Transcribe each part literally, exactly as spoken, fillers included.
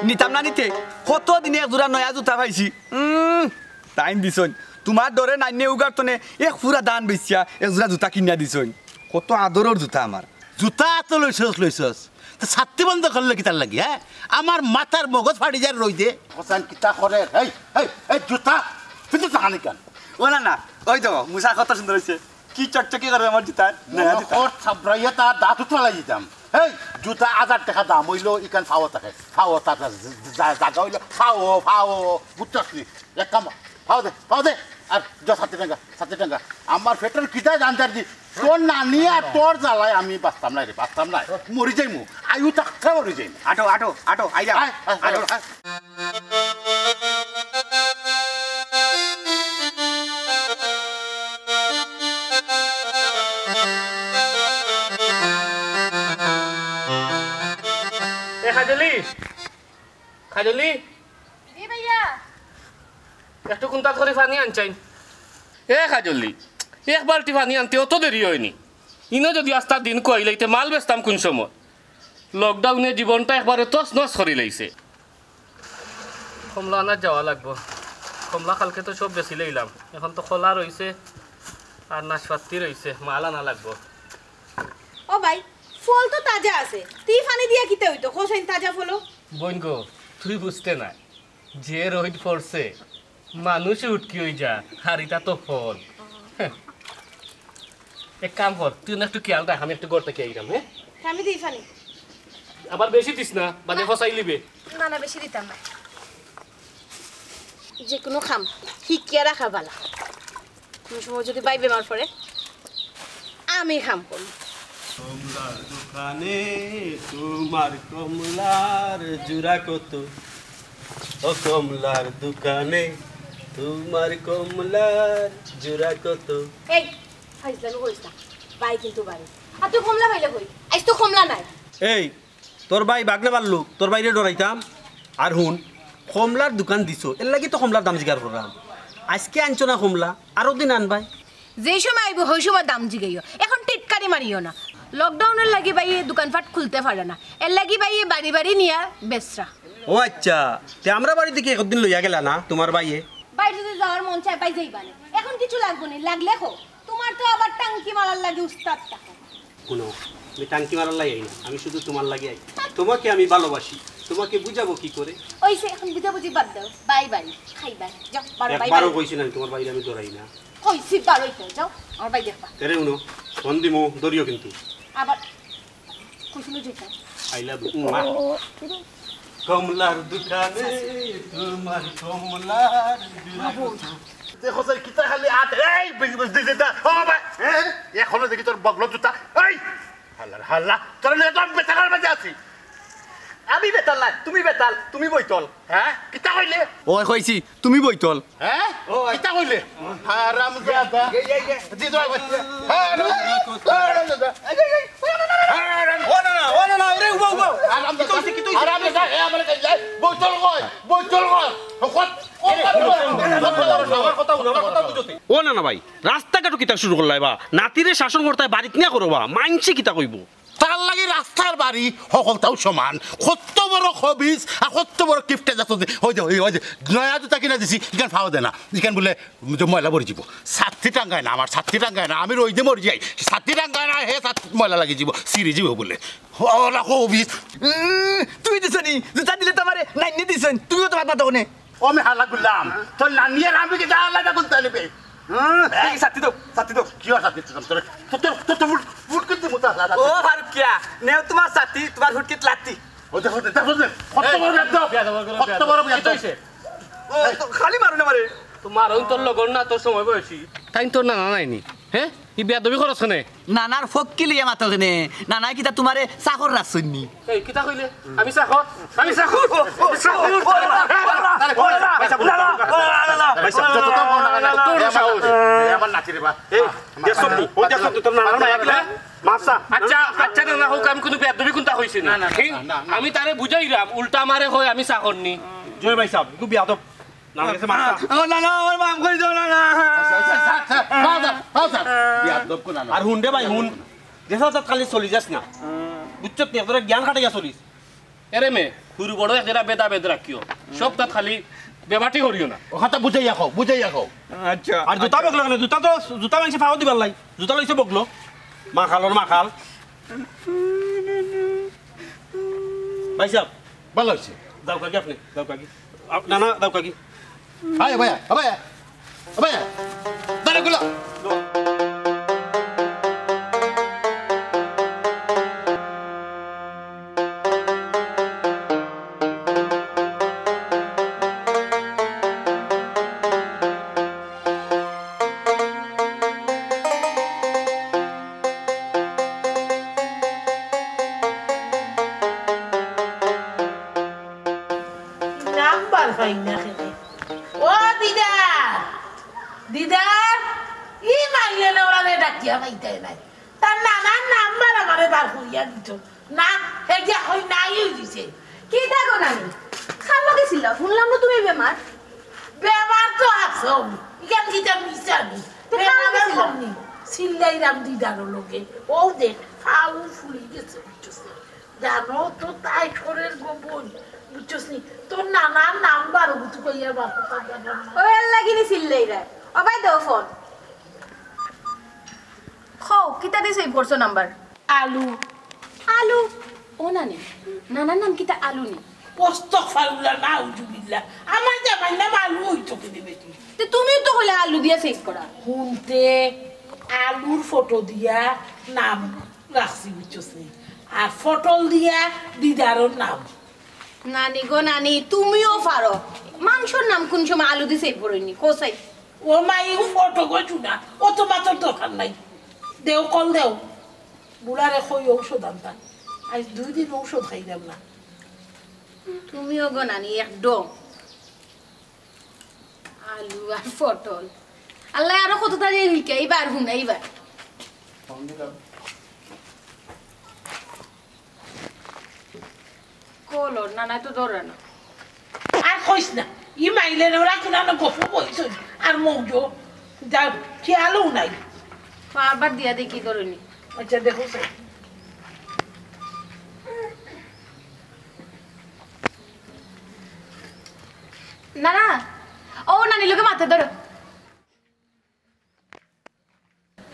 নিতাম না নিতে, কত দিনে এক জোড়া নয়া জুতা পাইছি। উম, তাইন দিছইন। তুমার ডরে নাইনে উগার তনে এক পুরা ধান বেচিয়া এক জোড়া জুতা কিনিয়া দিছইন। কত আদরর জুতা আমার। জুতা তো লইছস, লইছস। তো ছাতি বন্ধ করলে কিতার লাগি, হে? আমার মাথার মগজ ফাড়ি যার রইদে। হোসেন কিতা করে? এই, এই, এই জুতা, তুই তো জানি কেন? ও না, না, ওই দেখো, মুসা কত সুন্দর হইছে। কি চকচকি করে আমার জুতা, নয়া জুতা। ওর থাবড়াইয়া তার দাঁত উতলাই দিতাম। এই, জুতা আজার টেকা দাম অইলো, ইখান ফাও থাকে। ফাও তার জা-, জা-, জাগা অইলো, ফাও, ফাও, বুঝছস নি? এক কাম, ফাও দে, ফাও দে। আর যা, ছাতি টাঙ্গা, ছাতি টাঙ্গা। আমার পেটর খিদায় জানতার দি, তোর নানি আর তোর জ্বালায় আমি বাঁচতাম না রে, বাঁচতাম না। মরি যাইমু, আয়ু থাকতে মরি যাইমু। আটো, আটো, আটো, আইরা। আয়, আয়, আটো। আয়। এ কাজলি, কাজলি। জি ভাইয়া। একটু কুন্তাত করি পানি আনছাইন। এ কাজলি, এক বালতি পানি আনতে অত দেরি অয়নি। ইনো যদি আস্তা দিন কইলাইতে মাল বেচতাম কুন সময়? লকডাউনে জীবনটা একবারে তছনছ করিলাইছে। কমলা আনাত যাওয়া লাগবো। কমলা কালকে তো সব বেচি লইলাম, এখন তো কলা রইছে আর নাশপাতি রইছে, মাল আনা লাগবো। ও ভাই, ফল তো তাজা আছে, তি পানি দিয়া কিতা অইতো? কও চাইন তাজা ফলও। বইন গো, তুই বুঝতে না, যে রইদ পড়ছে, মানুষ উটকি অই যা, আর ইটা তো ফল। এক কাম কর, তুই না একটু খেয়াল রাখ, আমি একটু ঘর থাকি আইরাম, হে? আমি দিই পানি। আবার বেশি দিস না, বাদে না। ফসাই লিবে। না, না, বেশি দিতাম না। যে কুনু কাম হিকিয়া রাখা বালা। কুনু সময় যদি ভাই বেমার পড়ে, আমি কাম করমু। কমলার দোকানে তোমার কমলার জোড়া কত? ও কমলার দোকানে তোমার কমলার জোড়া কত? এই, ফাইজলামি করিস না। ভাই কিন্তু বাড়ি। আর তুই কমলা পাইলে কই? আইজ তো কমলা নাই। এই, তোর ভাই বাগলে পারলু, তোর ভাইরে ডরাইতাম। আর হুন, কমলার দোকান দিছো, এর লাগি তো কমলার দাম জিকার করলাম। আইজকে আনছো না কমলা, আরো দিন আনবায়। যেই সময় আইবো, হই সময় দাম জিগাইও। এখন টিটকারি মারিও না। লকডাউনর লাগি ভাইয়ে দোকানপাট খুলতে পারে না, এর লাগি ভাইয়ে বাড়ি বাড়ি নিয়া বেচরা। ও আচ্ছা, তে আমরার বাড়ি থাকি একদিন লইয়া গেলা না তুমার ভাইয়ে? ভাই যদি যাওয়ার মন চায়, ভাই যাইবা নে। এখন কিছু লাগবো নি, লাগলে কও। তুমার তো আবার টাঙ্কি মারার লাগি উস্তাদ থাকো। হুনো, আমি টাঙ্কি মারার লাগি আই না, আমি শুধু তুমার লাগি আই। তুমাকে আমি ভালোবাসি, তুমাকে বুঝাবো কি করে? ওই সে এখন বুঝাবুঝি বাদ দাও, বাই বাই, খাই বাই, যাও, বারো বাই একবারও বাই। কইছি না আমি তুমার ভাইরে আমি ডরাই না। কইছি বারোই তো, যাও, আমার ভাই দেখবা। এরে হুনো, ফোন দিমু, ধরিও কিন্তু। আবার কইছিল যেটা। I love you। উম, মা। কমলার দোকানে তোমার কমলার জোড়া কত? দেখো স্যার, কিতা খালি আট, এই, বিজ, বিজ, বিজ, বিজ, ও বাবা, হ্যাঁ? এখনো দেখি তোর বগলো জুতা, এই! হাল্লা, হাল্লা, তোর লগে তো আমি বেতালের মাঝে আছি। আমি বেতাল না, তুমি বেতাল, তুমি বইতল। হ্যাঁ? কিতা কইলে? ওই কইছি, তুমি বইতল। হ্যাঁ? ও, কিতা কইলে? হারামজাদা। এই, এই, এই। জি, তো আবার। হারামজাদা। হারামজাদা। এই, এই, এই। হারাম-, ও না, না, ও না, না, ওরে, উবাও, উবাও। হারামজাদা। কিতা হইছে, কিতা হইছে? হারামজাদা। এ, আমার কাছে যায়। বইতল কই? বইতল কই? কত-, কত-, আমার কথা হুনো, আমার কথা বুঝো তে। ও না, না ভাই, রাস্তাঘাটো কিতা শুরু করলায় বা? নাতিরে শাসন করতায় বাড়িত নিয়া করো বা, মাইনষে কিতা কইবো? তার লাগি রাস্তার বাড়ি হকলতাউ সমান। কত বড় খবিস আর কত বড় কিপটে যাত যে, ওই যে, ওই, ওই যে, নয়া জুতা কিনা দিছি, ইখান ফাও দে না। ইখান বুলে যে ময়লা ভরি যিবো। ছাতি টাঙ্গায় না, আমার ছাতি টাঙ্গায় না, আমি রইদে মরি যাই। ছাতি টাঙ্গায় না, হে ছাতি ময়লা লাগি যিবো, ছিড়ি যিবো বুলে। ওলা খবিস। উম, তুই দিছ নি? জুতা দিলে তো আমারে নাইনে দিছইন। তুইও তো বাদ বাদ দোকানে। ও আমি হালা গুলাম, তোর নানিয়ে আর আমি কিতা আলাদা করতে নিবে? হুম, এই ছাতি দাও, ছাতি দাও। কি আর ছাতি দিতাম তোরে? তোর, তোর, তোর, তোর ফুট, ফুট করতে মতো হালা ও ছাতি। ফারুকিয়া, নেও তুমার ছাতি, তুমার হুটকিত লাত্তি। ও দেখো, দেখো, দেখো, কত এই, বড় বেয়াদব। বেয়াদব, বেয়াদব। কত বড় বেয়াদব। কিতা হইছে? ও, তো খালি মারো না মারে। তো মারইন তোর লগর না, তোর সমবয়সী। তাইন তোর নানা নায়নি? হে? ই বেয়াদবি করস কেনে? নানার ফক্কি লইয়া মাতো কেনে? নানায় কিতা তুমারে চাকর রাখছইন নি? এই, কিতা কইলে? আমি চাকর? আমি চাকর? আমি চাকর? ভাই সাহেব, যত তো মনে হয় না, তোর সাহস। এই, আমার নাতি রে বা। এই, দেখছস নি? ওই দেখছস নি? তোর নানা না একলা? মারছা। আচ্ছা, আচ্ছা, না, না, হোক, আমি কুনু বেয়াদবি কুনতা কইছি না। না, না, না, কি? না, না, না। আমি তারে বুঝাইরাম, উল্টা আমারে কয় আমি চাকর নি। জয় ভাই সাহেব, খুব বেয়াদব। না, গেছে মারতা। ও না, না, আমার মাফ করি দাও, না, না। আচ্ছা, আচ্ছা, স্যার, স্যার, পাও স্যার, পাও স্যার। বিয়াদব কোন আনো? আর হুন রে ভাই, হুন। যেছা তাত খালি চলি যাস না। বুঝছত নি? একজনের জ্ঞান খাটাইয়া চলিস। এরে মে, হুরু বড় এক যেটা ভেদাভেদ রাখিও। সব তাত খালি বেবাটি করিও না। ও কথা বুঝাইয়া কও, বুঝাইয়া কও। আচ্ছা, আর জুতা আচ্ছা। বগলো কেনে? জুতা তো, জুতা মানষে পাও দিবার লাই। জুতা লইছে বগলো। মাখালর মাখাল। ভাই সাহেব, ভালা অইছে। যাও কাকি আপনে, যাও কাকি। আপ-, না, না, যাও কাকি। আয়, ভাইয়া, ভাইয়া, ভাইয়া, দাঁড়া গুলা। নাম্বার পাই না কেনে। ও দিদার, দিদার, ই মাইলে না ওরারে ডাকিয়া পাইতায় নায়। তার নানার নাম্বার আমারে বার করিয়া দিত। না, হে গিয়া কই নাই অই দিছে। কিতা গো নানি? কার লগে ছিলা? হুনলাম না তুমি বেমার। বেমার তো আছো। ইখান কিতা মিছা নি? তো কার লগে বেমার ছিলা? কম নি। চিল্লাইরাম দিদারর লগে। ও দেখ, ফাউ ফুলি গেছে, বুঝছস নি? জানো তো তাই শরীর গোপন, বুঝছস নি? তোর নানার নাম্বার গুতু কইয়া বাপ কথা জানো না। ও এর লাগি নি চিল্লাইরা। ও ভাই দেও ফোন। কও, কিতা দি সেভ করছো নাম্বার? আলু। আলু? ও নানি, নানার নাম কিতা আলু নি? আস্তাগফিরুল্লাহ, নাউজুবিল্লাহ। আমার জামাইর নাম আলু অইতো কেনে বেটি? তে তুমিও তো কইলা আলু দিয়া সেভ করা। হুনতে আলুর ফটো দিয়া নাম রাখছি, বুঝছস নি? আর ফটল দিয়া দিদারর নাম। নানি গো নানি, তুমিও পারো। মানষর নাম কুন সময় আলু দি সেভ করইন নি? কও চাই। ও মাই, ও ফটো গো চুনা, অত মাতর দরকার নাই। দেও, কল দেও। বুড়ারে কই ঔষধ আনতা। আইজ দুই দিন ঔষধ খাইলাম না। তুমিও গো নানি একদম। আলু আর ফটল। আল্লায় আরো কততা যে হিকাইবা আর হুনাইবা। ফোন দিলাম। কলর নানায় তো ধরে না। আর কইস না, ই মাইলে ওরা কিনা না গফু বইছইন, আর মৌজো, যা, খেয়ালও নাই। বারবার দিয়া দেখি ধরনি। আচ্ছা, দেখো স্যার। নানা, ও নানির লগে মাতে ধরো।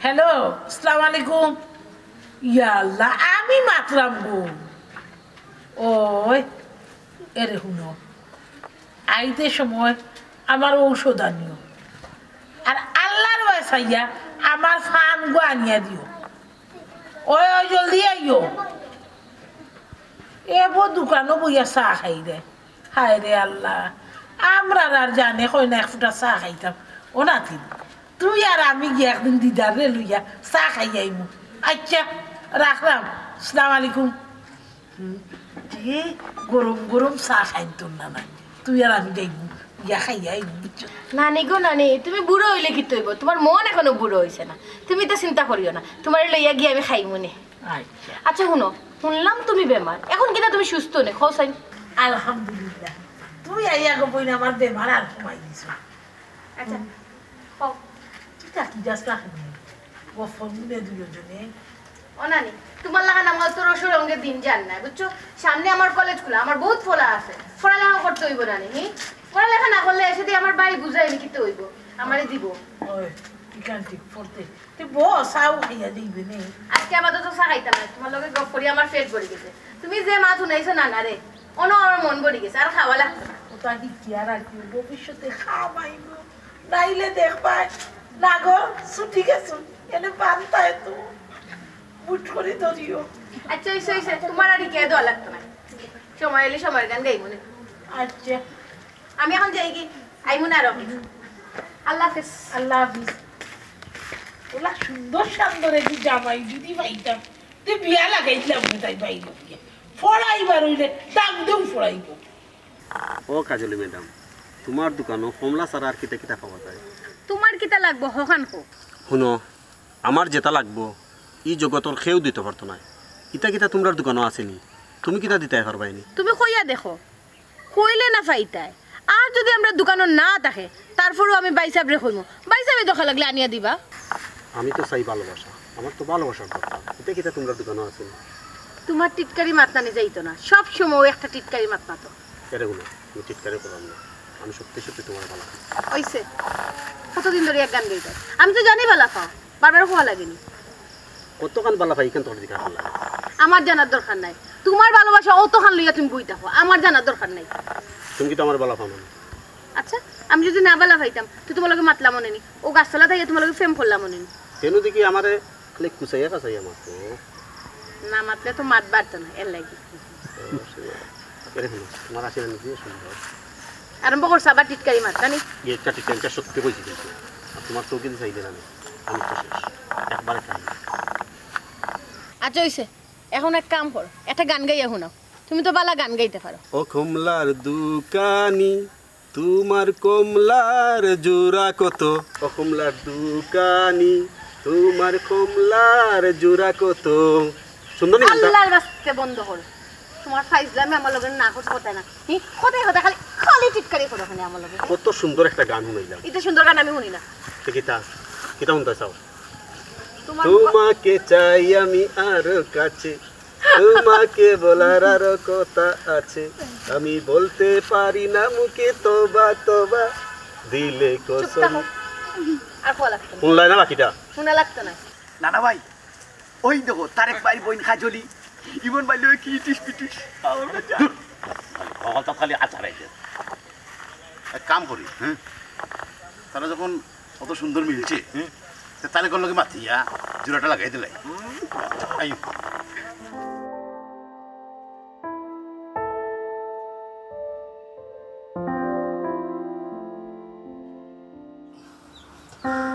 হ্যালো, আসসালামু আলাইকুম। ইয়া আল্লাহ, আমি মাতরাম গো। ওই, এরে হুনো, আইতে সময় আমার ঔষধ আনিও, আর আল্লাহর ওয়াস্তে আমার ফান গো আনিয়া দিও। ওই, ওই, জলদি আইও। এবো দোকানো বইয়া চা খাইরে। হায় রে আল্লাহ, আমরার আর জানে কয় না এক ফুটা চা খাইতাম। ও নাতি, তুই আর আমি গিয়া একদিন দিদাররে লইয়া চা খাইয়া আইমু। আচ্ছা, রাখলাম। আসসালামু আলাইকুম। হুম, যে গরম গরম চা খাইন তোর নানা। তুই আর আমি যাইমু, গিয়া খাইয়া আইমু, বুঝছো? নানি গো নানি, তুমি বুড়া অইলে কিতা অইবো? তুমার মন এখনো বুড়া অইছে না। তুমি তো চিন্তা করিও না, তুমারে লইয়া গিয়া আমি খাইমু নে। আচ্ছা। আচ্ছা হুনো, হুনলাম তুমি বেমার, এখন কিতা তুমি সুস্থ নে? কও চাই। আলহামদুলিল্লাহ, তুমি আইয়া গো বইন আমার বেমার আর কমাই দিছো। আচ্ছা, কও। তুই থাকি যাস না কেনে? গফ করমু নে দুইও জনে। ও নানি, তুমার লাখান আমার তো রসর অঙ্গে দিন যার নায়, বুঝছো? সামনে আমার কলেজ খুলা, আমার বউত পড়া আছে, পড়ালেখা করতে অইবো নানি, হি? পড়ালেখা না করলে এসে দিয়ে আমার ভাই বুঝাইনি কিতা অইবো, আমারে দিবো। ওই, ইখান ঠিক পড়তে। তুই বস, চাও খাইয়া যাইবে নে। আজকে আপাতত চা খাইতাম না, তুমার লগে গফ করি আমার পেট ভরি গেছে। তুমি যে মাত হুনাইছো নানারে, অনো আমার মন ভরি গেছে, আর খাওয়া লাগতো না। ওটা কি কি আর আর কি ভবিষ্যতে খাওয়াইবো? নাইলে দেখবায়, না গো, ছুটি গেছো, এনে বান্তায় তো বুট করি ধরিও। আচ্ছা, অইছে, অইছে, তুমার আর হিকাইয়া দেওয়া লাগতো না। সময় অইলে সময়ের গান গাইমু নে। আচ্ছা। আমি এখন যাইগি, আইমু না আর। আল্লাহ হাফেজ। আল্লাহ হাফিজ। ওলা সুন্দর সুন্দর একটু জামাই যদি পাইতাম, তে বিয়া লাগাইলাম নে তাই বাইরে গিয়া। পড়াইবার অইলে দাম দেও পড়াইবো। ও কাজলি ম্যাডাম, তুমার দোকানো কমলা ছাড়া আর কিতা কিতা পাওয়া যায়? তুমার কিতা লাগবো, হখান কও। হুনো, আমার যেতা লাগবো, ই জগতর কেউ দিতো পারতো নায়। ইতা কিতা তুমরার দোকানো আছে নি? তুমি কিতা দিতায় পারবায় নি? তুমি কইয়া দেখো, কইলে না পাইতায়। আর যদি আমরার দোকানো না থাকে, তারপরেও আমি ভাইসাবরে কইমু, ভাইসাবে দেখা লাগলে আনিয়া দিবা। আমি তো চাই ভালোবাসা, আমার তো ভালোবাসার দরকার। ইতা কিতা তুমরার দোকানো আছে নি? তুমার টিটকারি মাত নানি যাইতো না, সব সময় একটা টিটকারি মাত মাতো। এরে হুনো, আমি টিটকারি করলাম না, আমি সত্যি সত্যি তুমার ভালা পাই। অইছে, কতদিন ধরি এক গান গাইতায়? আমি তো জানি ভালা পাও, বারবার কওয়া লাগেনি। কতখান ভালা পাই, ইখান তুমার জিকার করলাম। আমার জানার দরকার নাই, তুমার ভালোবাসা অতখান লইয়া তুমি বই থাকো, আমার জানার দরকার নাই। তুমি কিতা আমারে ভালা পাও না? আচ্ছা, আমি যদি না ভালা পাইতাম, তে তুমার লগে মাতলাম অনে নি, অউ গাছতলা থাকি তুমার লগে প্রেম করলাম অনে নি। কেনে দেখি আমারে খালি কুচাইয়া কাচাইয়া মাতো। না মাতলে তো মাত বাড়তো না, এর লাগি। এরে হুনো, তুমার আশীর্বাদ নিজে সুন্দর। আরম্ভ করছো আবার টিটকারি মাত, জানি? এই একটা টিটকারি, একটা সত্যি কইছি কিন্তু। আর তুমার চউখে দি চাইলে না আমি, আমি তো শেষ। একবারে খাই। আচ্ছা, অইছে। এখন এক কাম করো, একটা গান গাইয়া হুনাও। তুমি তো ভালা গান গাইতে পারো। ও কমলার দোকানি, তুমার কমলার জোড়া কত? ও কমলার দোকানি, তুমার কমলার জোড়া কত? সুন্দর নি গানটা? আল্লাহর ওয়াস্তে বন্ধ করো। তুমার ফাইজলামি আমার লগে না করতে কথা না। হি, কথায় কথায় খালি, খালি টিটকারি করো অখানে আমার লগে। কত সুন্দর একটা গান হুনাইলাম। ইতা সুন্দর গান আমি হুনি না। তে কিতা? কিতা হুনতায় চাও? তুমার তুমাকে চাই আমি আরো কাছে, তুমাকে বলার আরো কথা আছে, আমি বলতে পারি না মুখে তবা তবা, দিলে চুপ কসম। থাকো। আর কওয়া লাগতো না। হুনলায় না বাকিটা? হুনা লাগতো না। নানা ভাই, ওই দেখো, তারেক ভাইর বইন কাজলি, ইমন ভাইর লগে কি ইটিস পিটিস। আমার বেটা। ধুর, অকল তো খালি আচার আইছে। এক কাম করি, হ্যাঁ? তারা যখন অত সুন্দর মিলছে, হ্যাঁ? তে তারেকর লগে মাতিয়া জোড়াটা লাগাই দিলাই। আইও।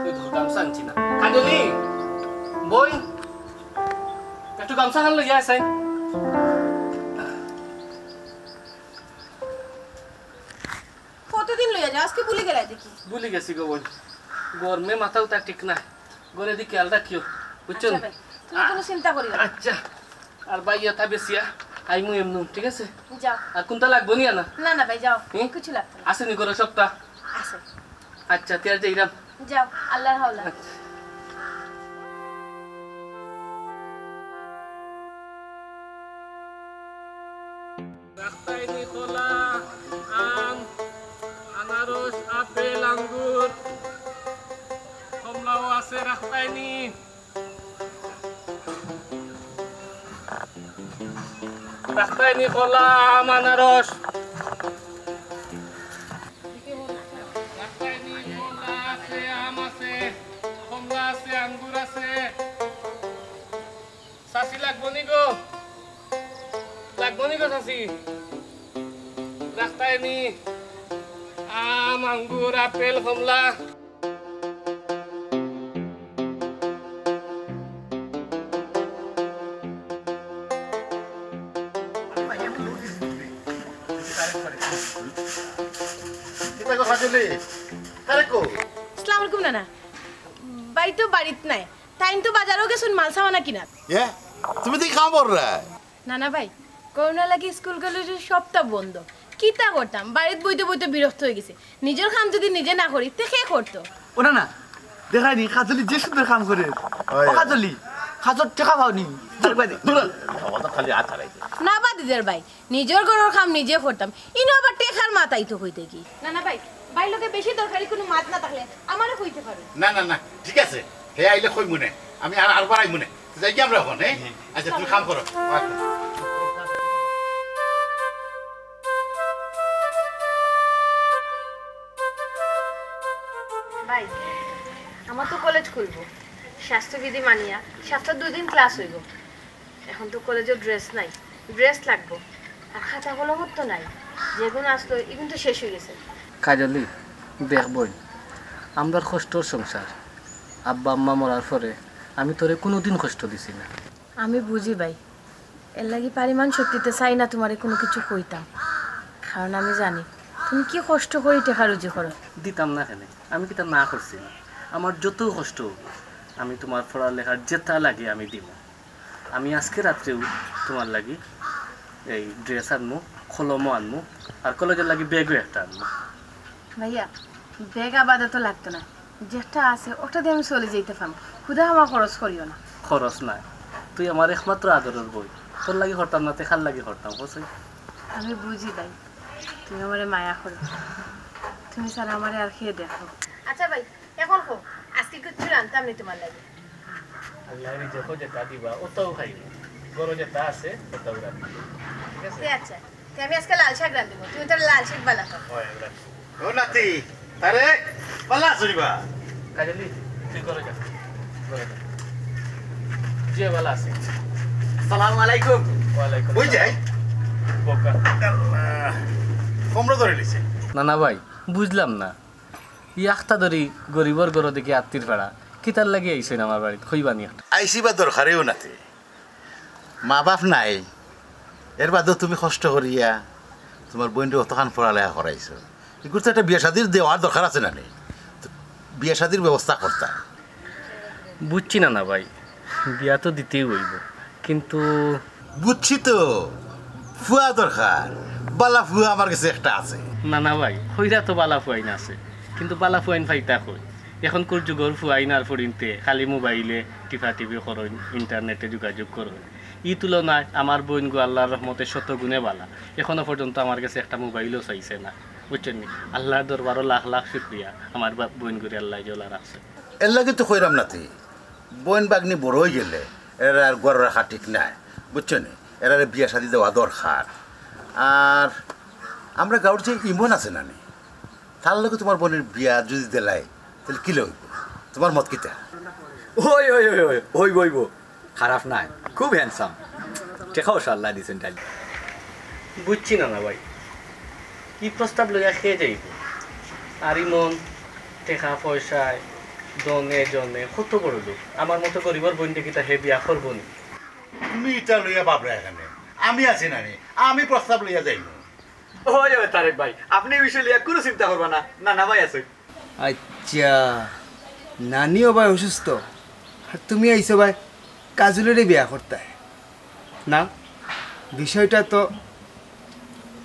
এই ধর, গামছা আনছি না। কাজলি, বই, একটু গামছা খান লইয়া আয় চাই। কতদিন লইয়া যাও, আজকে ভুলি গেলায় দেখি। ভুলি গেছি গো বই, গরমে মাথাও তার ঠিক না, ঘরে দি খেয়াল রাখিও, বুঝছো আচ্ছা নি? ভাই, তুমি কোনো চিন্তা করিও না। আচ্ছা, আর ভাই ইয়া থাকবে সিয়া, আইমু এমনু, ঠিক আছে? যাও। আর কোনটা লাগবো নি আনা? না, না ভাই, যাও। হুম? কিছু লাগতো না। আছে নি ঘরে সবটা? আছে। আচ্ছা, তে আর যাইরাম। যাও, আল্লাহর হাওলা। আচ্ছা। রাখতায় নি কলা, আম, আনারস, আপেল, আঙ্গুর, কমলাও আছে, রাখতায় নি। রাখতায় নি কলা, আম, আনারস। রাখতায় নি কলা আছে, আম আছে, কমলা আছে, আঙ্গুর আছে। চাচি লাগবো নি গো? লাগবো নি গো চাচি? রাখতায় নি আম, আঙ্গুর, আপেল, কমলা। কিতা গো কাজলি? তারেক কই? আসসালামু আলাইকুম নানা। ভাই তো বাড়িত নাই। তাইন তো বাজারো গেছইন মাল সামানা কিনাত। এ? তুমি তো ই কাম কররায়? নানা ভাই, করোনা লাগি স্কুল কলেজর সবটা বন্ধ। কিতা করতাম? বাড়িত বইতে বইতে বিরক্ত অইগেছি। নিজর কাম যুদি নিজে না করি, তে কে করতো? ও নানা, দেখায় নি, কাজলি যে সুন্দর কাম করের। অয়, ও অয়। কাজলি, কাজর টেকা পাও নি? দূর, দূর, বাবা তো খালি আচার আইছে। না বা দিদার ভাই, নিজর ঘরর কাম নিজে করতাম, ইনো আবার টেকার মাত আইতো কই থাকি? নানা ভাই, ভাইর লগে বেশি দরকারি কুনু মাত না থাকলে আমারে কইতে পারো। না, না, না, ঠিক আছে, হে আইলে কইমুনে, আমি আর, আরবার আইমুনে। যাইগি আমরা অখন, এ? আচ্ছা, তুমি কাম করো। ভাই, আমার তো কলেজ খুলবো, স্বাস্থ্যবিধি মানিয়া সপ্তাত দুই দিন ক্লাস অইবো। অখন তো কলেজর ড্রেস নাই, ড্রেস লাগবো। আর খাতা কলমও তো নাই, যেগুন আছলো ইগুন তো শেষ অইগেছে। কাজলি, দেখ বইন, আমরার কষ্টর সংসার। আব্বা আম্মা মরার পরে আমি তোরে কুনুদিন কষ্ট দিছি না। আমি বুঝি ভাই, এরলাগি পারিমাণ শক্তিতে চাই না তুমারে কুনু কিছু কইতাম, কারণ আমি জানি তুমি কি কষ্ট করি টেকা রুজি করো। দিতাম না কেনে? আমি কিতা না করছি নি? আমার যত কষ্ট অউক, আমি তুমার পড়ালেখার যেতা লাগে আমি দিমু। আমি আজকে রাত্রেউ তুমার লাগি এই ড্রেস আনমু, কলমও আনমু, আর কলেজর লাগি ব্যাগও একটা আনমু। ভাইয়া, ব্যাগ আপাতত লাগতো না, যেটা আছে ওটা দি আমি চলি যাইতে পারমু। হুদা আমার খরচ করিও না। খরচ নায়, তুই আমার একমাত্র আদরর বইন, তোর লাগি করতাম না, তে কার লাগি করতাম, কও চাই? আমি বুঝি ভাই, তুমি আমারে মায়া করো, তুমি ছাড়া আমারে আর কে দেখবো? আচ্ছা ভাই, এখন কও, আজকে কিচ্ছু রানতাম নি তোমার লাগি। আল্লাহ রিজিকো যেটা দিবা, ওটাও খাইব। ঘরো যেটা আছে, ওটাও রাখবো। ঠিক আছে? তে আচ্ছা, তে আমি আজকে লাল শাক রান্ধিব, তুমি তো লাল শাক বালা খাও। হয়, আমরা ও নাতি, আরে, বালা আছো নি বা? কাজলি, তুই ঘরো যা। ঘরো যা। জি, বালা আছি। আসসালামু আলাইকুম। ওয়ালাইকুম ওই যাই। আসসালাম। বোকা। আল্লাহ। কমরা ধরে নিছে। না, না ভাই, বুঝলাম না। ই আখতা ধরি গরিবর ঘরো দেখি আত্তির ফাড়া। কিতার লাগি আইছইন আমার বাড়িত? কইবা নি একটা। আইছি বা দরকারেও নাতে। মা বাপ নাই, এর বাদেও তুমি কষ্ট করিয়া তোমার বইনরে অতখান পড়ালেখা করাইছো, এগুর তো একটা বিয়া শাদির দেওয়ার দরকার আছে না নি? তো বিয়া শাদির ব্যবস্থা করতা। বুঝছি না, না ভাই, বিয়া তো দিতেই অইব, কিন্তু বুঝছি তো, ফুয়া দরকার, বালা ফুয়া আমার গেছে একটা আছে। না, না ভাই, কইরা তো বালা ফুয়াইন আছে, কিন্তু বালা ফুয়াইন পাইতা কই? এখনকুর যুগর ফুয়াইন আর ফুড়িন্তে খালি মোবাইলে টিপাটিপি করইন, ইন্টারনেটে যোগাযোগ করইন। ই তুলনায় আমার বইনগু আল্লার রহমতে শতগুণে বালা। এখনো পর্যন্ত আমার গেছে একটা মোবাইলও চাইছে না, বুঝছইন নি? আল্লার দরবারো লাখ লাখ শুকরিয়া, আমার বা-, বইনগুরে আল্লায় যে অলা রাখছে। এর লাগি তো কইরাম নাতি, বইন বাগনি বড় অইগেলে এরারে আর ঘরো রাখা ঠিক নায়, বুঝছো নি? এরারে বিয়া শাদি দেওয়া দরকার। আর আমরা গাঁওর যে ইমন আছে না নি, তার লগে তোমার বইনর বিয়া যুদি দেলাই, তাইলে কিলা অইব? তোমার মত কিতা? ওই, ওই, ওই, ওই, অইব, অইব। খারাপ নায়, খুব handsome। টেকাও শালা দিছইন তাইলে। বুঝছি না, না ভাই, ই প্রস্তাব লইয়া কে যাইব? আর ইমন টেকা পয়সায়, ধনে জনে কত বড় লোক। আমার মতো গরিবর বইনরে কিতা হে বিয়া করবো নি? তুমি ইটা লইয়া ভাবরায় কেনে? আমি আছি না নি, আমি প্রস্তাব লইয়া যাইমু। ওই, ওই, তারেক ভাই, আপনে ই বিষয় লইয়া কুনু চিন্তা করবা না, না, না ভাই আছে। আইচ্ছা, নানিও ভাই অসুস্থ, আর তুমি আইছো ভাই কাজলরে বিয়া করতায়। না, বিষয়টা তো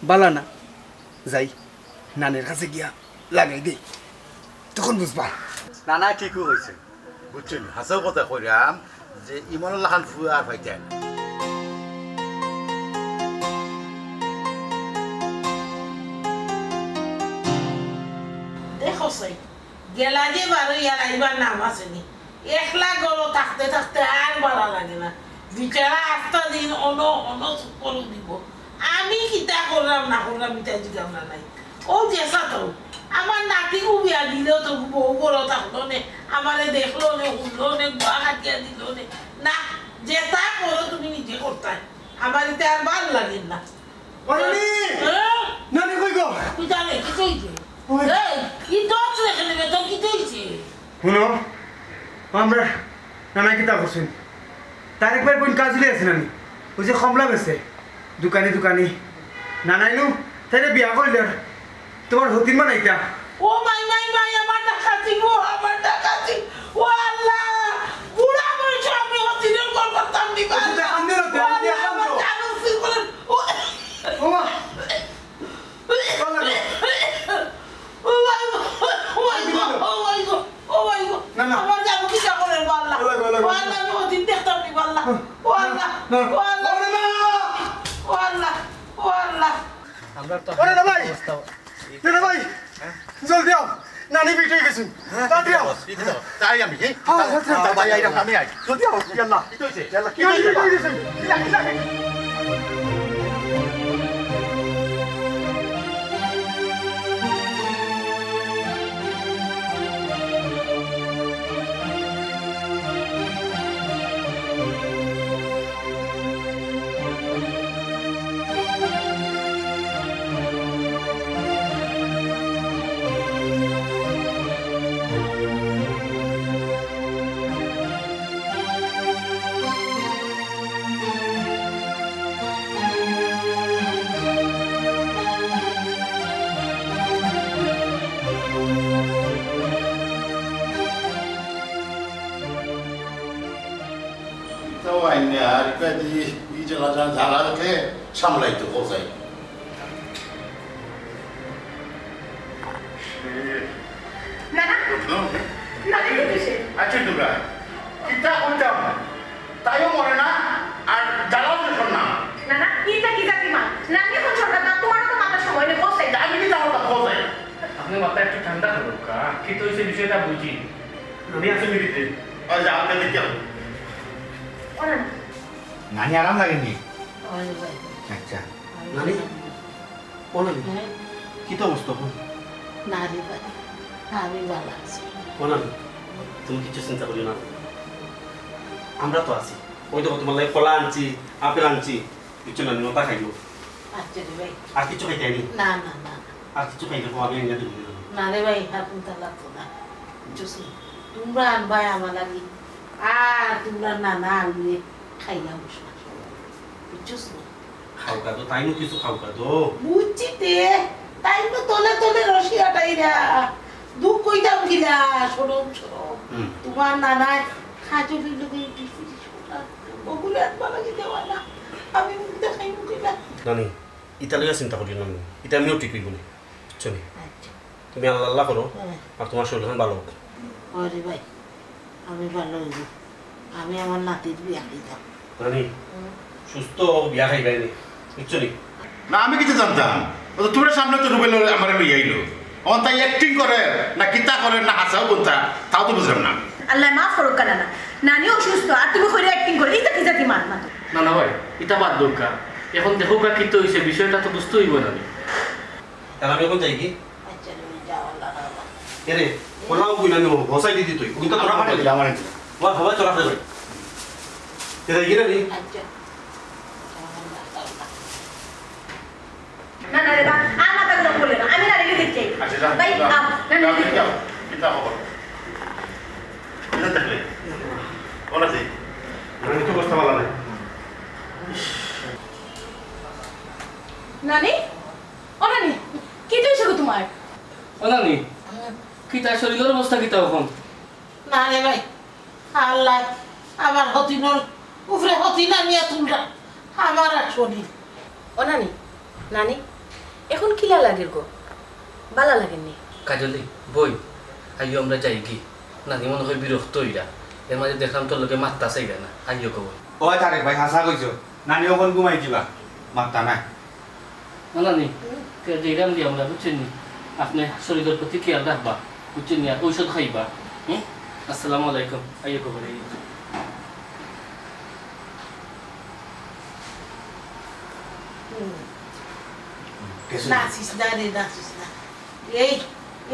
বালা না। যাই, নানির কাছে গিয়া লাগাই দেই, তখন বুঝবা। না, না, ঠিকউ কইছে। বুঝছো নি? হাছাউ কথা কইরাম যে ইমনর লাখান ফুয়া আর পাইতায় না। দেখো সাই, গেলা যে বারো ইয়ার আইবার নাম আছে নি। একলা ঘরো থাকতে থাকতে আর বালা লাগে না। বিচারা আস্তা দিন অনো অনো চুপ করি দিব। আমি কিতা করলাম না করলাম ইটা জিগাম না নাই। ও যেছা তো, আমার নাতিগু বিয়া দিলেও তো বউ ঘরো থাকলো নে, আমারে দেখলো নে, হুনলো নে, গুয়া কাটিয়া দিলো নে। না, যেটা করো তুমি নিজে করতায়। আমার ইটা আর ভালা লাগে না। ও নানি! হ্যাঁ? নানি কই গো? তুই জানে, কিতা অইছে? ওই। এই, কি দোষ রেখে নেবে, তোর কিতা অইছে? হুনো, আমরা নানা কিতা করছইন? তারেক ভাইর বইন কাজলি আছে নানি? ওই যে কমলা বেচে, দোকানি দোকানি। নানাইনু, তাইরে বিয়া করিলে তোমার হতিন বানাইতা। ও মাই, মাই, মাই, আমার ডাকাতি গো, আমার ডাকাতি। ও আল্লাহ, বুড়া বয়সে আমি হতিনের ঘর করতাম নি, আল্লাহ। কান্দে না, ও আল্লাহ, কান্দে না। আমার জানো কি করে? ও ও মা। ও ভাই গো, ও ভাই গো, ও ভাই গো, ও ভাই গো। না, না। আমার জানো কি করে, ও আল্লাহ। ও ভাই গো, ও ভাই গো। ও আল্লাহ, আমি হতিন দেখতাম নি, ও আল্লাহ। না, না। ও আল্লাহ, ও না, না। ও আল্লাহ, ও আল্লাহ, ও আল্লাহ। আমরা তো ওরে না ভাই। অবস্থা না, না ভাই। হ্যাঁ? জলদি আও। নানি বিট অই গেছইন। হ্যাঁ? তাড়াতাড়ি আও। তাই আমি, হ্যাঁ? হ্যাঁ, হ্যাঁ, হ্যাঁ। ভাই, আইরাম, আমি আই। জলদি আও। ইয়াল্লা। কি হইছে? ইয়াল্লা, কি নানি হইছে? বিট অই গেছইন। কিলা, কিলা? ইতাও আইন না, আর ইটা দি ই জ্বালা যা-, জ্বালা যাতে সামলাইতো কোথায়। না, না। বুঝলাম। না, না, না, না। আচ্ছা, তোমরা কিতা কইতাম? তাইও মরে না, আর জ্বালাও যখন না। কিতা অইছে বিষয়টা বুঝি। আমি আছি মিনিটে। আর যা, আপনি দেখতে হবে। ওরা না। নানি আরাম লাগেনি? ওই ভাই। আচ্ছা। নানি? ও নানি? হ্যাঁ? কিতা অবস্থা এখন? না রে ভাই, আমি ভালো আছি। ও নানি, তুমি কিছু চিন্তা করিও না। আমরা তো আছি। ওই দেখো, তোমার লাগি কলা আনছি, আপেল আনছি। বুঝছো নানি, ওটা খাইও। আচ্ছা রে ভাই। আর কিছু খাইতে আনি? না, না, না, না। আর কিছু খাইতে কো, আমি এনে দিব। না রে ভাই, আর কোনটা লাগতো না। বুঝছো নি? তোমরা আনবায় আমার লাগি। আর তোমরা নানা আনলে খাইয়া বসবা। বুঝছো নি? খাওকা তো, তাইনও কিছু খাওকা তো। বুঝছি তে, তাইনও তলে তলে রশি আটাইরা। দুখ কইতাম কিলা, শরম, শরম। হুম। তোমার নানায় খাজুরি লগে পিসি শোনা। ওগুলো একবার লাগে দেওয়া না। আমি মুখ দেখাই মুখে না। নানি, ইতা লইয়া চিন্তা করিও না নানি। ইতা এমনেও ঠিক অইবো নি। বুঝছো নি? আচ্ছা। তুমি আল্লাহ আল্লাহ করো, হ্যাঁ। আর তোমার শরীর এখন ভালো হোক। ওরে ভাই, আমি ভালো হইব। আমি আমার নাতির বিয়া খাইতাম। নানি, হুম। সুস্থ হও, বিয়া খাইবায় নি। বুঝছো নি? না, আমি কিছু জানতাম। ও তো তোমরা সামনে তো রুবেল আমার লই আইলো। ও তাই অ্যাক্টিং করে, না কিতা করে, না হাসাও কোনটা, তাও তো বুঝলাম না। আল্লাহ মাফ করুক না, না। নানি অসুস্থ, আর তুমি কইরা অ্যাক্টিং করে, ইটা কি জাতি মাত মাতো? না, না ভাই, ইটা বাদ দরকার। এখন দেখো কা কিতা হইছে, বিষয়টা তো বুঝতে হইব না। তাহলে আমি এখন যাই কি? আচ্ছা, তুমি যাও, আল্লাহ রাখো। এরে, ওলাও কইলা নি, বসাই দিতি তুই। কিন্তু তোরা পাঠাই দিলা, আমার দিলা। ওয়া, সবাই চলা ফেলে। এরে, গিয়ে রে। আচ্ছা। না, না, রে বা, আর মাথা গরম করলে না। আমি নানিরে দেখতে চাই। আচ্ছা, যাও, ভাই, যাও। আও, না, না, যাও, দেখতে যাও। চাই। চিন্তা খবর। এটা দেখলে? ওরা যে, ওরা কিন্তু বসতে পারলা না। নানি? ও নানি, কিতা হইছে গো তোমার? ও নানি, কিতা শরীরের অবস্থা কিতা এখন? না রে ভাই, আল্লাহ আমার হতিনর উপরে হতিন আনিয়া তুলরা, আমার আর শরীর। ও নানি, নানি, এখন কিলা লাগের গো? বালা লাগের নি? কাজলি, বই, আইও আমরা যাই কি? নানি মনে হয় বিরক্ত হইরা। এর মাঝে দেখলাম তোর লগে মাততা চাইরা না। আইও গো বই। ও তারেক ভাই, হাছা কইছো। নানি অখন ঘুমাই দিবা। মাততা নাই। না, না, নি। তে যেরাম দি আমরা, বুঝছেন নি? আপনি শরীরের প্রতি খেয়াল রাখবা, বুঝছেন নি? আর ঔষধ খাইবা। হুম? আসসালামু আলাইকুম। আইও খবরে। নাচিস না রে, নাচিস না। এই,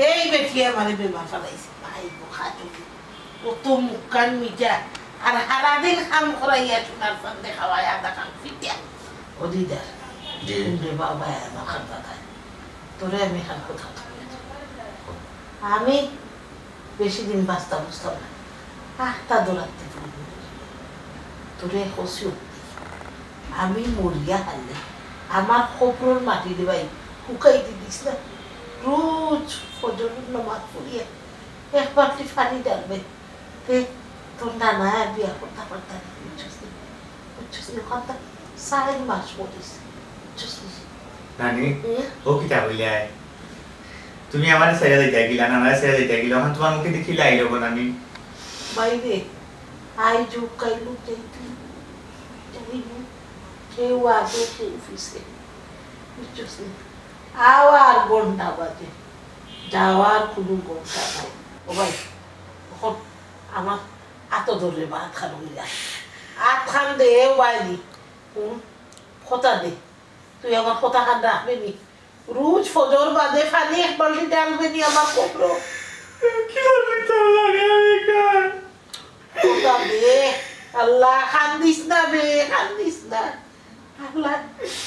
এই বেটি আমারে বেমার ফালাইছে। ভাই গো, খাজুরি। কত মুখখান মিঠা, আর হারাদিন কাম করাইয়া সোনার চান্দে খাওয়ায় আধা কাম ফিটিয়া। ও দিদার, জি। হুনরে বাবা, আমার খান দাদায়, তোরে আমি খান কথা কই। আমি বেশি দিন বাঁচতাম বুঝতাম না, আখতা দৌড়াতে পড়ব। তোরে কইছি, আমি মরিয়া হারলে আমার কবরর মাটি রে ভাই, হুকাই দি দিস না। রোজ ফজরর নামাজ পড়িয়া এক বালতি পানি ঢালবে। তে তোর নানায় বিয়া করতা পারতা না, বুঝছস নি? বুঝছস নি? ওখান তো চার মাস পড়িস, বুঝছস নি? নানি, হুম? ও কিতা কইলে আয়? তুমি আমারে ছাড়া যাইতা গিলা, নানারে ছাড়া যাইতা গিলা, ওখান তোমার মুখে দেখি লাই লব নানি। বাইরে, আই যুগ কাইলু যাইতে, যাইনি, কেউ আগে কেউ পিছে, বুঝছস নি? আওয়ার ঘন্টা বাজে, যাওয়ার কোনো ঘন্টা নাই। ও ভাই, ওখান আমার আতো ধরে বা আত খান হইলা। আত খান দে, ও বাইরি। হুম? কথা দে। তুই আমার কথা খান রাখবে নি? রোজ ফজর বাদে খালি এক বালতি ঢালবে নি আমার কবরো? কি করবি তোর লাগে আমি কার? কথা দে। আল্লাহ, কান্দিস না বে, কান্দিস না। আল্লাহ,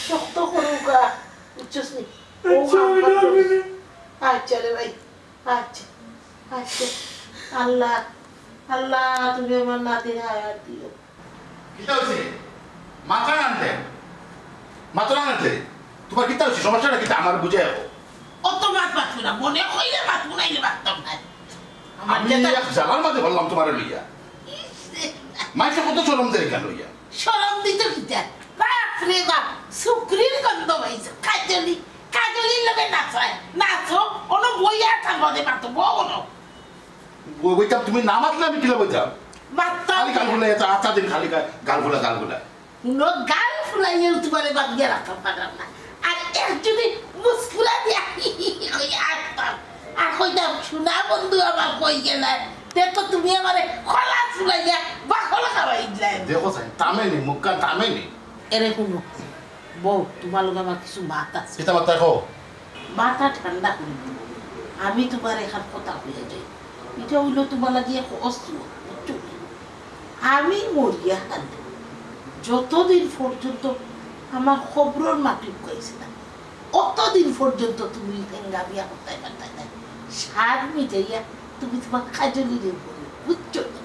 শক্ত করুকা। বুঝছস নি? ও আচ্ছা, আমি আমার ডাকবো না। আচ্ছা রে ভাই। আচ্ছা, আচ্ছা। আল্লাহ, আল্লাহ, তুমি আমার নাতির হায়াত দিও। কিতা হইছে? মাথা আনতে। মাথা আনতে। তোমার কিতা হইছে? সমস্যাটা কিতা? আমার বুঝে যাবো। অত মাত মাতবো না। মনে হইলে মাতবো, নাইলে মাততাম না। আমার আপনি যেটা এক জ্বালার মাঝে বললাম তোমার লইয়া। ইস রে। মাইকে কত শরম দেয় কেন লইয়া? শরম দিত কিতা? বাপ রে বাপ, শুকরির গন্ধ পাইছো। কাজলি, কাজলির লগে নাচায়। নাচো, অনো বইয়া থাকবো দে মাতো, বউ অনো। বই-, বইতাম, তুমি না মাতলে আমি কিলা বইতাম? মাততাম খালি গাল না। ফুলাই, এত আতা দিন খালি গা-, গাল ফুলা, গাল ফুলা। হুনো, গাল ফুলাইয়া তোমারে বাদ দিয়া রাখতাম পারলাম না। আর এক যদি মুসকুরা দিয়া কই আরতাম। আর কইতাম, "সোনা বন্ধু আমার কই গেলায়?" তে তো তুমি আমারে কলা চুলাইয়া বাকল খাওয়াই দিলায়। দেখো চাইন, থামে নি, মুখখান থামে নি। এরে হুনো, বউ, তুমার লগে আমার কিছু মাত আছে। কিতা মাত কও? মাথা ঠান্ডা করি বউ। আমি তুমারে এখান কথা কইয়া যাই। ইটা অইলো তুমার লাগি এক অস্ত্র, বুঝছো নি? আমি মরিয়া হালে যতদিন পর্যন্ত আমার কবরর মাটি উকাইছে না, অতদিন পর্যন্ত তুমি টেঙ্গা বিয়া করতায় পারতায় না। সার মিটাইয়া তুমি তুমার কাজলিরে বলো, বুঝছো নি?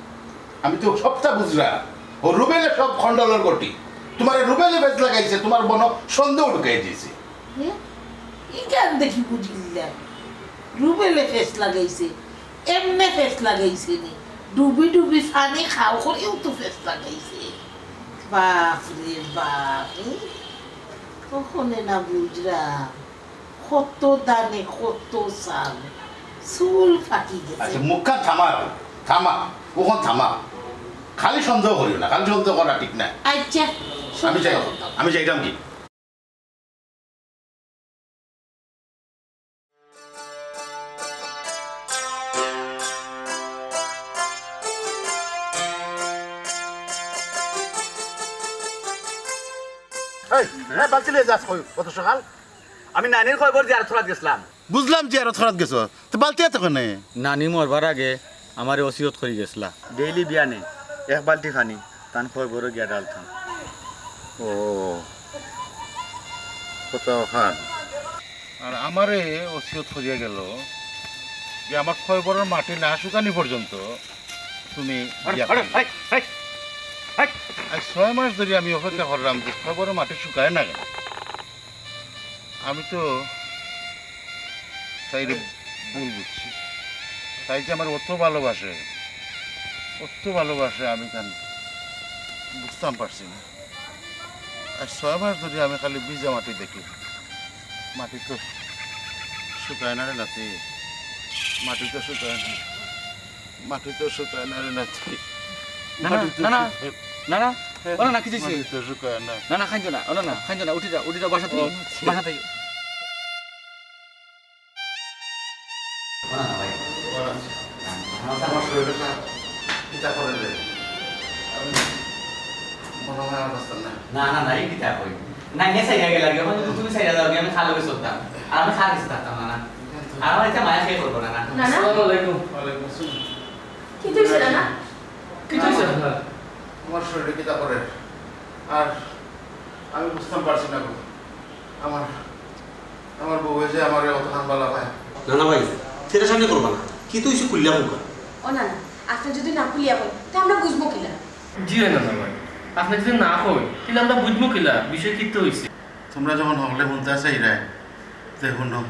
আমি তো সবটা বুঝলাম। ও রুবেলে সব খন্ডলর গটি। তুমারে রুবেলে ফেস লাগাইছে, তুমার মনো সন্দেহ ঢুকাই দিছে। এ? ইখান দেখি বুঝিলাম। রুবেলে ফেস লাগাইছে, এমনে ফেস লাগাইছে নি। ডুবি ডুবি পানি খাও করিও তো ফেস লাগাইছে। বাপ রে বাপ, এ? তখনে না বুঝলাম, কত ধানে কত চাল, চুল ফাটি গেছে। আচ্ছা, মুখখান থামা, থামা, অখন থামা। খালি সন্দেহ করিও না, খালি সন্দেহ করা ঠিক না। আচ্ছা, আমি যাই, সন্দেহ করতাম। আমি যাইতাম কি? এই, এই, বালতি লইয়া যাস কই অত সকাল? আমি নানির কয়বর জিয়ারত করাত গেছলাম। বুঝলাম জিয়ারত করাত গেছো, তো বালতি আতো কেনে? নানি মরবার আগে আমারে ওসিয়ত করি গেছলা। ডেইলি বিয়ানে এক বালতি পানি তান কয়বরো গিয়া ঢালতাম। ও, কথা অখান। আর আমারে ওসিয়ত করিয়া গেল যে আমার কয়বরর মাটি না শুকানি পর্যন্ত তুমি আরে, বিয়া আরে, করবে। হেই, হেই, হেই। আজ ছয় মাস ধরি আমি অপেক্ষা করলাম যে কয়বরর মাটি শুকায় না কেনে। আমি তো তাইরে ভুল বুঝছি। তাই যে আমারে অত ভালোবাসে, অত ভালোবাসে, আমি তান বুঝতাম পারছি না। আর ছয় মাস ধরি আমি খালি ভিজা মাটি দেখি। মাটি তো শুকায় না রে নাতি, মাটি তো শুকায় না। মাটি তো শুকায় না রে নাতি। না, না, মাটি তো না, না, শুকায় না। না, না, ও না, না, কিতা অইছে? মাটি তো শুকায় না। না, না, কাইন্দো না, ও না, না, কাইন্দো না, উঠি যাও, উঠি যাও, বাসাত ও, যাও, আচ্ছা। বাসাত যাও। ও না, না, ভাই। ও আচ্ছা। না, না, আমার শরীরটা খারাপ। কিতা করে রে? আমি মনে হয় আর বাঁচতাম না। না, না, না, এই কিতা কই? না, হে সাইডে গেলা, এখন যদি তুমি সাইডে যাও, আমি খালো গেছে থাকতাম। আর আমি খালো গেছে থাকতাম না, না। আর আমার ইচ্ছা মায়া কে করবো না, না। না, না। আসসালামু আলাইকুম। ওয়ালাইকুম আসসালাম। কিতা অইছে, নানা? কিতা অইছে? আমার শরীরে কিতা করে? আর আমি বুঝতাম পারছি না গো। আমার, আমার বউয়ে যে আমারে অতখান বালা পায়। না, না ভাই, পেরেশানি করবা না। কিতা অইছে খুলিয়া কউক্কা। ও নানা, আপনে যদি না খুলিয়া কইন, তে আমরা বুঝমু কিলা? জি অয় নানা ভাই, আপনে যদি না কইন, তাইলে আমরা বুঝমু কিলা বিষয় কিতা অইছে? তুমরা যখন হকলে হুনতা চাইরায়, তে হুনো।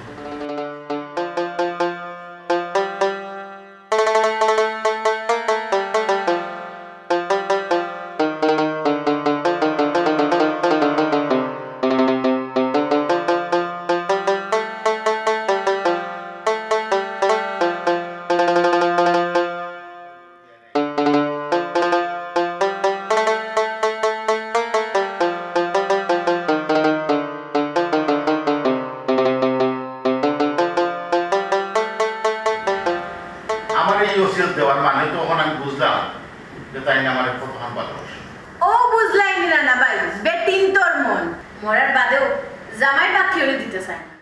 আমারে এই ওসিয়ত দেওয়ার মানে তো অখন আমি বুঝলাম যে তাইন আমারে কতখান ভালোবাসে। ও বুঝলায়নি নানা ভাই, বেটিন্তর মন। মরার বাদেও জামাই বাকি অইলে দিতে চায় না।